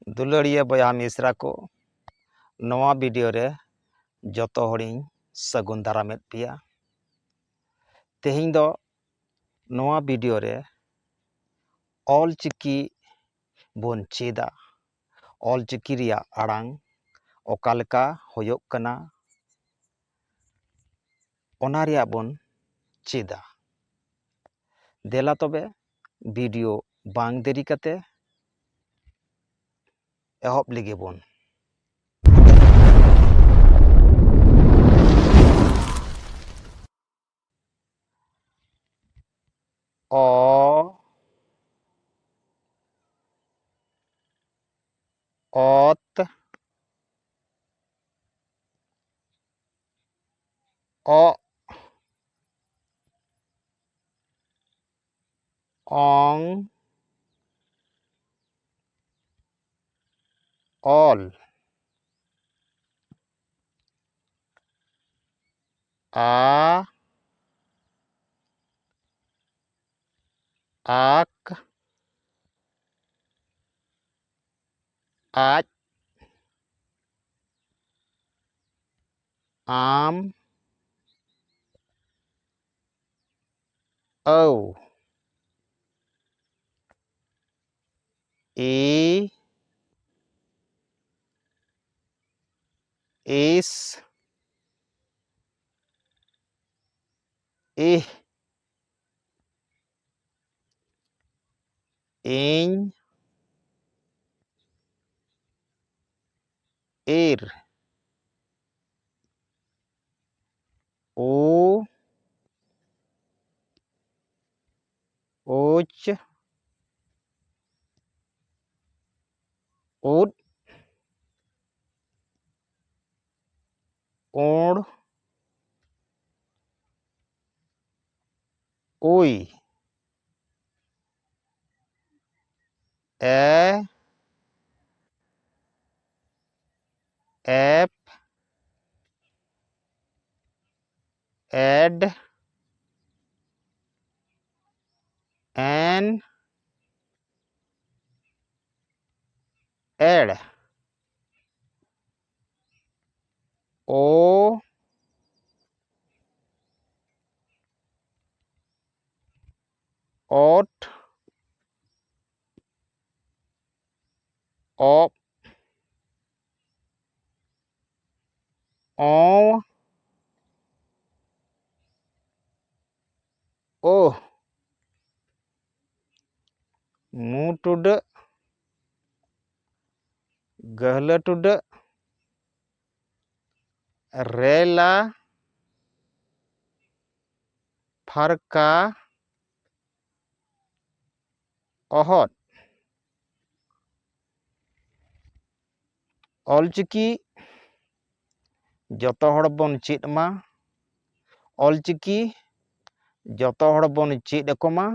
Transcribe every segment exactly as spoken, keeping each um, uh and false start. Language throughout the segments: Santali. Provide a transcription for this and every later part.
ᱫᱩᱞᱟᱹᱲᱤᱭᱟᱹ ᱵᱚᱭᱦᱟ ᱢᱤᱥᱨᱟ ᱠᱚ, ᱱᱚᱣᱟ ᱵᱷᱤᱰᱤᱭᱳ ᱨᱮ ᱡᱚᱛᱚ ᱦᱚᱲᱤᱧ ᱥᱟᱹᱜᱩᱱ ᱫᱟᱨᱟᱢᱮᱫ ᱯᱮᱭᱟ᱾ ᱛᱮᱦᱮᱧ ᱫᱚ ᱱᱚᱣᱟ ᱵᱷᱤᱰᱤᱭᱳ ᱨᱮ ᱚᱞ ᱪᱤᱠᱤ ᱵᱚᱱ ᱪᱮᱫᱟ᱾ ᱚᱞ ᱪᱤᱠᱤ ᱨᱮᱭᱟᱜ ᱟᱲᱟᱝ ᱚᱠᱟ ᱞᱮᱠᱟ ᱦᱩᱭᱩᱜ ᱠᱟᱱᱟ, ᱚᱱᱟ ᱨᱮᱭᱟᱜ ᱵᱚᱱ ᱪᱮᱫᱟ᱾ ᱫᱮᱞᱟ ᱛᱚᱵᱮ ᱵᱷᱤᱰᱤᱭᱳ ᱵᱟᱝ ᱫᱮᱨᱤ ᱠᱟᱛᱮ ᱮᱦᱚᱵ ᱞᱮᱜᱮ ᱵᱚᱱ᱾ ᱚ, ᱚᱛ, ᱚᱜ, ᱚᱝ, ᱚᱞ, ᱟ, ᱟᱠ, ᱟᱡ, ᱟᱢ, ᱟᱹᱣ, ᱤ, ᱤᱥ, ᱤᱦ, ᱤᱧ, ᱤᱨ, ᱩ, ᱩᱪ, ᱩᱫ, ᱩᱬ, ᱩᱭ, ᱮ, ᱮᱯ, ᱮᱰ, ᱮᱱ, ᱮᱲ, ᱳ, ᱚᱴ, ᱚᱯ, ᱚᱸ, ᱳᱦ, ᱢᱩ ᱴᱩᱰᱟᱹᱜ, ᱜᱟᱹᱦᱞᱟᱹ ᱴᱩᱰᱟᱹᱜ, ᱨᱮᱞᱟ, ᱯᱷᱟᱨᱠᱟ, ᱚᱦᱚᱫ᱾ ᱚᱞᱪᱤᱠᱤ ᱡᱚᱛᱚ ᱦᱚᱲ ᱵᱚᱱ ᱪᱮᱫ ᱢᱟ᱾ ᱚᱞᱪᱤᱠᱤ ᱡᱚᱛᱚ ᱦᱚᱲ ᱵᱚᱱ ᱪᱮᱫ ᱟᱠᱚ ᱢᱟ᱾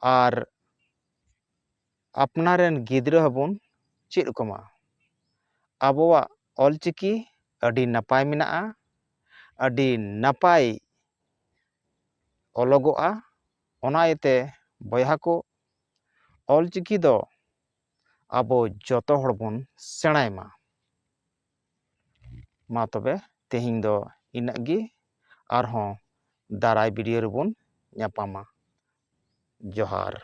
ᱟᱨ ᱟᱯᱱᱟᱨ ᱨᱮᱱ ᱜᱤᱫᱽᱨᱟᱹ ᱦᱚᱸᱵᱚᱱ ᱪᱮᱫ ᱟᱠᱚ ᱢᱟ᱾ ᱟᱵᱚᱣᱟᱜ ᱚᱞᱪᱤᱠᱤ ᱟᱹᱰᱤ ᱱᱟᱯᱟᱭ ᱢᱮᱱᱟᱜᱼᱟ, ᱟᱹᱰᱤ ᱱᱟᱯᱟᱭ ᱚᱞᱚᱜᱚᱜᱼᱟ᱾ ᱚᱱᱟ ᱤᱭᱟᱹᱛᱮ ᱵᱚᱭᱦᱟ ᱠᱚ, ᱚᱞᱪᱤᱠᱤ ᱫᱚ ᱟᱵᱚ ᱡᱚᱛᱚ ᱦᱚᱲ ᱵᱚᱱ ᱥᱮᱬᱟᱭ ᱢᱟ᱾ ᱢᱟ ᱛᱚᱵᱮ ᱛᱮᱦᱮᱧ ᱫᱚ ᱤᱱᱟᱹᱜ ᱜᱮ, ᱟᱨᱦᱚᱸ ᱫᱟᱨᱟᱭ ᱵᱷᱤᱰᱤᱭᱳ ᱨᱮᱵᱚᱱ ᱧᱟᱯᱟᱢᱟ᱾ ᱡᱚᱦᱟᱨ᱾